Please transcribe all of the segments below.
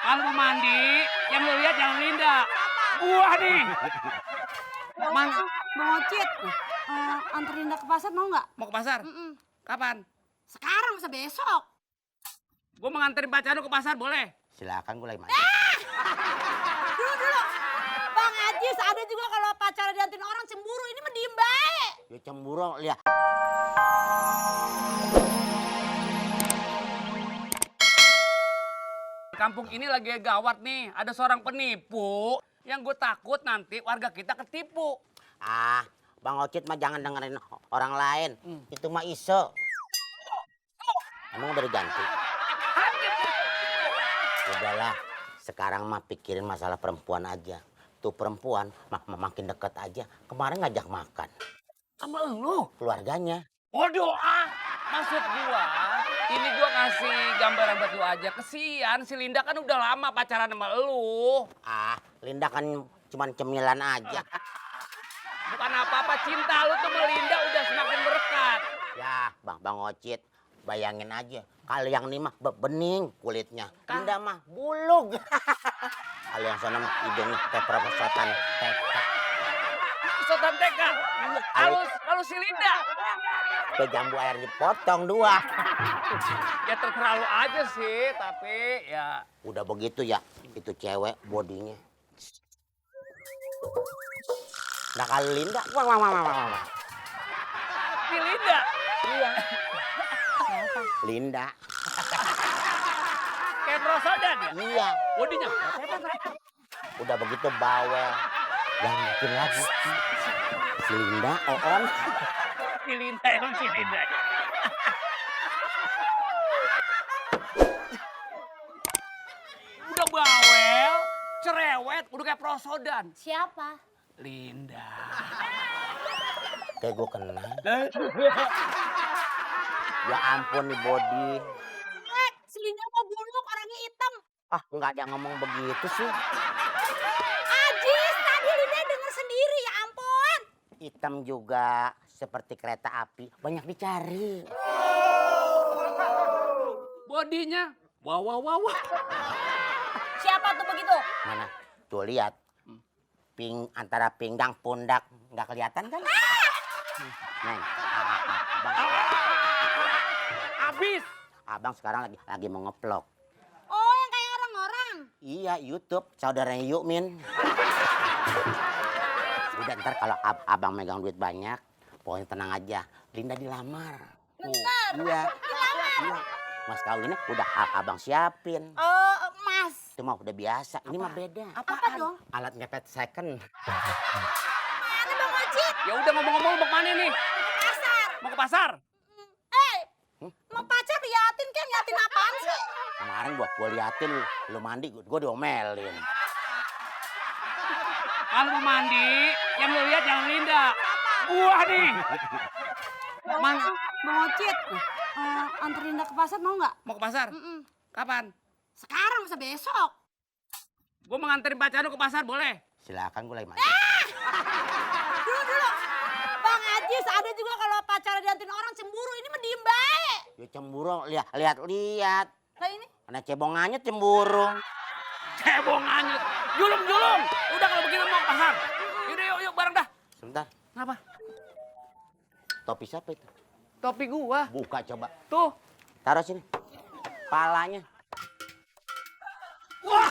Kalau mau mandi, yang lu lihat jangan Linda. Gua nih. Bang Ocit, antar Linda ke pasar mau nggak? Mau ke pasar? Kapan? Sekarang masa besok? Gua mau nganterin pacar lu ke pasar, boleh? Silakan gue lagi mandi. Dulu. Bang Ajis, ada juga kalau pacaran diantin orang cemburu. Ini mah diem baik. Ya cemburu lihat. Kampung ini lagi gawat nih. Ada seorang penipu yang gue takut nanti warga kita ketipu. Ah, Bang Ocit mah jangan dengerin orang lain. Itu mah iso. Emang udah diganti? Udahlah, sekarang mah pikirin masalah perempuan aja. Tuh perempuan makin deket aja. Kemarin ngajak makan. Sama lu? Keluarganya. Waduh, maksud gua, ini gua kasih gambaran buat lu aja. Kesian, si Linda kan udah lama pacaran sama lu. Ah, Linda kan cuman cemilan aja. Bukan apa-apa, cinta lu tuh sama Linda udah semakin berkat. Ya, Bang Ocit, bayangin aja. Kalau yang ini mah bening kulitnya. Linda mah bulug. Kalau yang sana mah hidungnya kayak perosotan TK. Sotan TK, kalau si Linda. Kayak jambu air dipotong dua. Ya terserah lu aja sih, tapi ya... Udah begitu ya, itu cewek bodinya. Nah kalau Linda, wah. Si Linda? Iya. Linda. Kayak perosodan ya? Iya. Bodinya? Udah begitu bawel. Yang bikin lagi. Si Linda, Oon. Si Linda, emang si Linda. Udah bawel, cerewet, udah kayak perosodan. Siapa? Linda. Kayak gue kenal. Ya ampun nih body. Si Linda mau buluk, orangnya hitam. Ah, nggak ada ngomong begitu sih. Ajis, tadi Linda denger sendiri, ya ampun. Hitam juga seperti kereta api, banyak dicari. Bodinya, wah. Siapa tuh begitu? Mana? Tuh lihat. Antara pinggang pundak nggak kelihatan kan? Neng, abis. abang sekarang lagi mau ngeplok. Oh, yang kayak orang-orang. Iya, YouTube saudaranya Yukmin. Udah ntar kalau abang megang duit banyak, pokoknya tenang aja. Linda dilamar. Bener. Iya. Iya. Mas kawinnya udah abang siapin. Oh, Mas. Itu mah udah biasa. Ini mah beda. Apa dong? Alat ngepet second. Mana Bang Ocit? Ya udah ngomong-ngomong mau kemana nih? Pasar. Mau ke pasar? Mau pacar liatin kan? Liatin apaan sih? Kemarin gua liatin lu mandi, gua diomelin. Kalau mau mandi, yang lu lihat jangan Linda. Gua nih. Bang Ocit, antar Linda ke pasar mau nggak? Mau ke pasar? Kapan? Sekarang masa besok? Gua mau nganterin pacar lu ke pasar, boleh? Silakan gua lagi mandi. Dulu. Bang Ajis, ada juga kalau pacaran diantin orang cemburu. Ini mah diem baik. Ya cemburu, lihat. Lah ini? Karena cebongannya cemburu. Cebong anyut. Julung. Udah kalau begitu mau ke pasar. Yaudah yuk bareng dah. Sebentar, Kenapa? topi siapa itu? Topi gua. Buka coba. Tuh. Taruh sini. Palanya. Wah.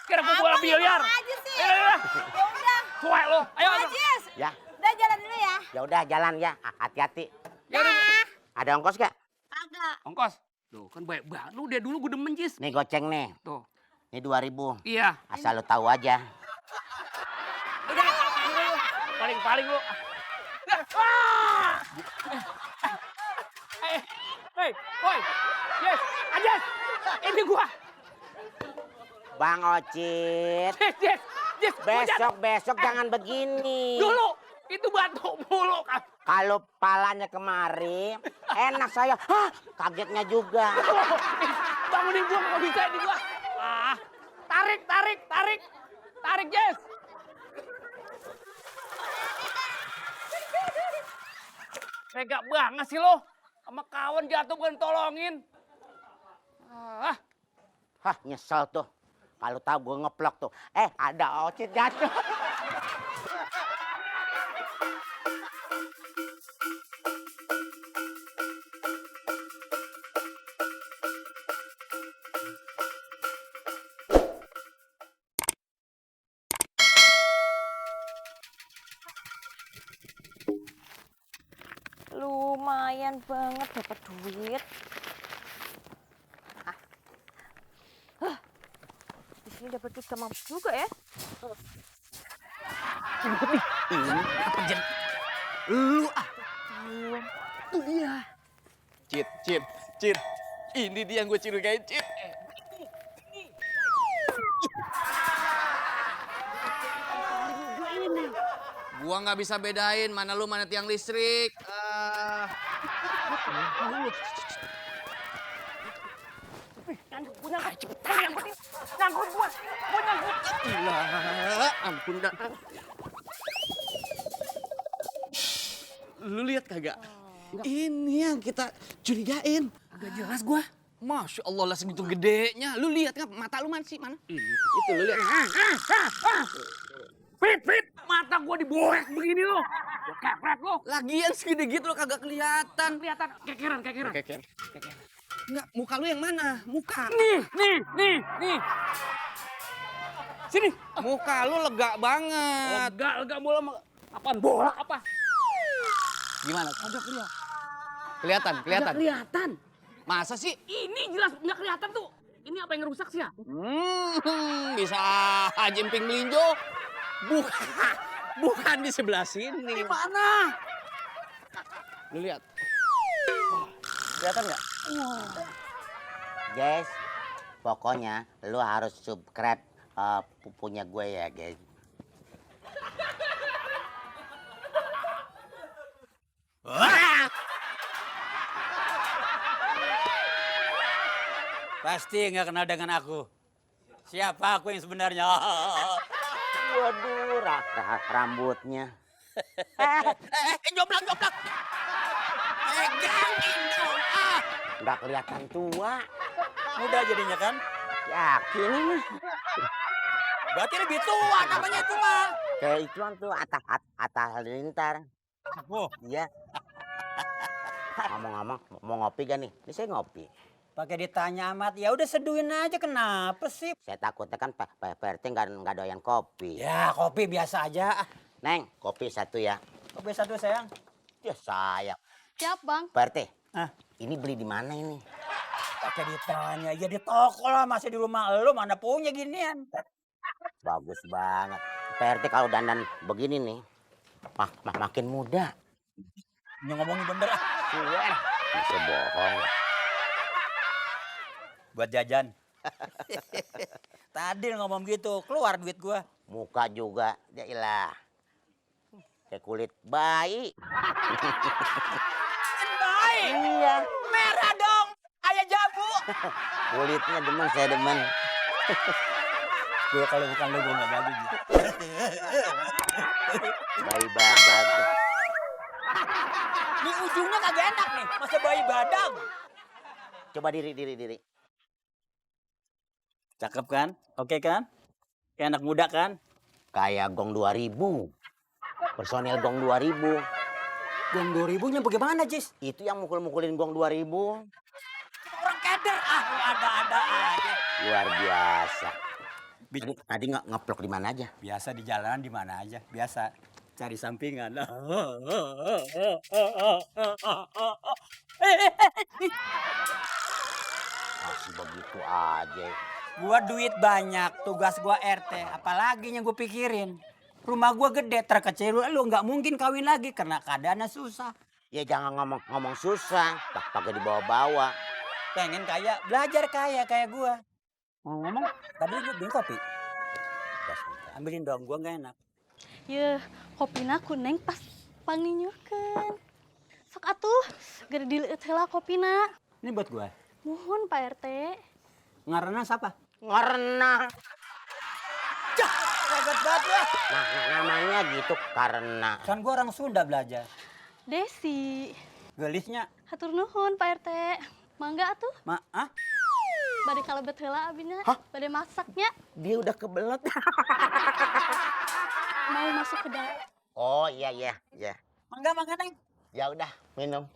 Kira gua bola biliar. Bang Ajis sih. Ya. Ya udah. Cuek lu. Ayo. Bang Ajis. Ya. Udah jalan dulu ya. Ya udah jalan ya. Hati-hati. Ya udah. Ada ongkos gak? Agak. Ongkos. Tuh kan baik banget. Lu dia dulu gua demen Jis. Nih goceng nih. Tuh. Ini 2.000. Iya. Asal lu tahu aja. Udah. Paling lu. Hei, boy. Yes. Ajas. Ini gua. Bang Ocit. Yes. Besok jangan begini. Dulu. Itu batu mulu kan. Kalau palanya kemari, enak saya. Hah, kagetnya juga. Bangunin gua nggak bisa ini gua. Tarik, Jess. Tega banget sih lo. Sama kawan jatuh bukan tolongin. Hah, nyesel tuh. Kalau tahu gue ngeplok tuh. Ada Ocit jatuh. Lumayan banget dapat duit. Di sini dapat duit sama juga ya. Ini apa jen? Lu ah. Tuh dia. Cit. Ini dia yang gue curigain, Cit. Gua nggak bisa bedain mana lu mana tiang listrik. Ilah, ampun dah. Lu lihat kagak? Ini yang kita curigain. Agak jelas gua. Masya Allah lah segitu gedenya. Lu lihat nggak mata lu mana sih mana? Itu lu lihat. Pit, mata gua diborek begini lo. Gua kepret lo. Lagian segede gitu lo kagak kelihatan. Kelihatan kekeran. Enggak, muka lu yang mana? Muka. Nih. Sini. Muka lu lega banget. Lega bola apaan? Bola apa? Gimana? Kagak kelihatan. Kelihatan. Masa sih? Ini jelas nggak kelihatan tuh. Ini apa yang rusak sih ya? Bisa aja emping melinjo. Bukan di sebelah sini. Di mana? Lu lihat. Kelihatan nggak? Guys, pokoknya lu harus subscribe punya gue ya, guys. Pasti nggak kenal dengan aku. Siapa aku yang sebenarnya? Waduh, rambutnya. Joblak. Pegangin dong. Nggak kelihatan tua. Muda jadinya kan? Yakin mah. Berarti lebih tua namanya itu mah. Kayak ituan tuh Atta Halilintar. Oh, Iya. Ngomong-ngomong, mau ngopi gak nih? Ini saya ngopi. pakai ditanya amat. Ya udah seduhin aja, kenapa sih? Saya takutnya kan Pak RT nggak doyan kopi. Ya kopi biasa aja. Neng, kopi satu ya. Kopi satu sayang. Ya sayang. Siap, Bang. Pak RT, Ah, ini beli di mana ini? pakai ditanya. Ya di toko lah, masih di rumah lu mana punya ginian. Bagus banget. Pak RT kalau dandan begini nih, makin muda. Ini ngomongin bener ah. Suwer, bisa bohong. Buat jajan. Tadi lu ngomong gitu, keluar duit gua. Muka juga, ya ilah. Kayak kulit bayi. Baik. Iya. Merah dong, kayak jambu. Kulitnya demen, saya demen. Gua kalau bukan lu gua nggak jadi gitu. Bayi badak. Di ujungnya kagak enak nih, masa bayi badang. Coba diri. Cakep kan? Oke kan? Kayak anak muda kan? Kayak Gong 2000. Personil Gong 2000. Gong 2000-nya bagaimana, Jis? Itu yang mukul-mukulin Gong 2000. Orang keder. Ah, lu ada-ada aja. Luar biasa. Tadi nggak ngeplok di mana aja? Biasa di jalanan di mana aja, biasa. Cari sampingan. Masih begitu aja. Gua duit banyak, tugas gua RT. Apalagi yang gua pikirin. Rumah gua gede, terkecil lu nggak mungkin kawin lagi karena keadaannya susah. Ya jangan ngomong susah, pakai dibawa-bawa. Pengen kaya, belajar kaya kayak gua. Ngomong, tadi gua beli kopi. Ambilin dong, gua nggak enak. Ya, kopina kuneng pas panginyokeun. Sok atuh, gede dilihat heula kopina. Ini buat gua. Mohon Pak RT. Ngaranna siapa? Ngerenang. Kaget banget ya. Nah, namanya gitu karena. Kan gua orang Sunda belajar. Desi. Gelisnya, Hatur nuhun Pak RT. Mangga atuh. ah? bade kalebet heula abina. Hah? Bade masaknya. Dia udah kebelet. Mau masuk ke dalam. Oh iya iya iya. Mangga Neng. Ya udah minum.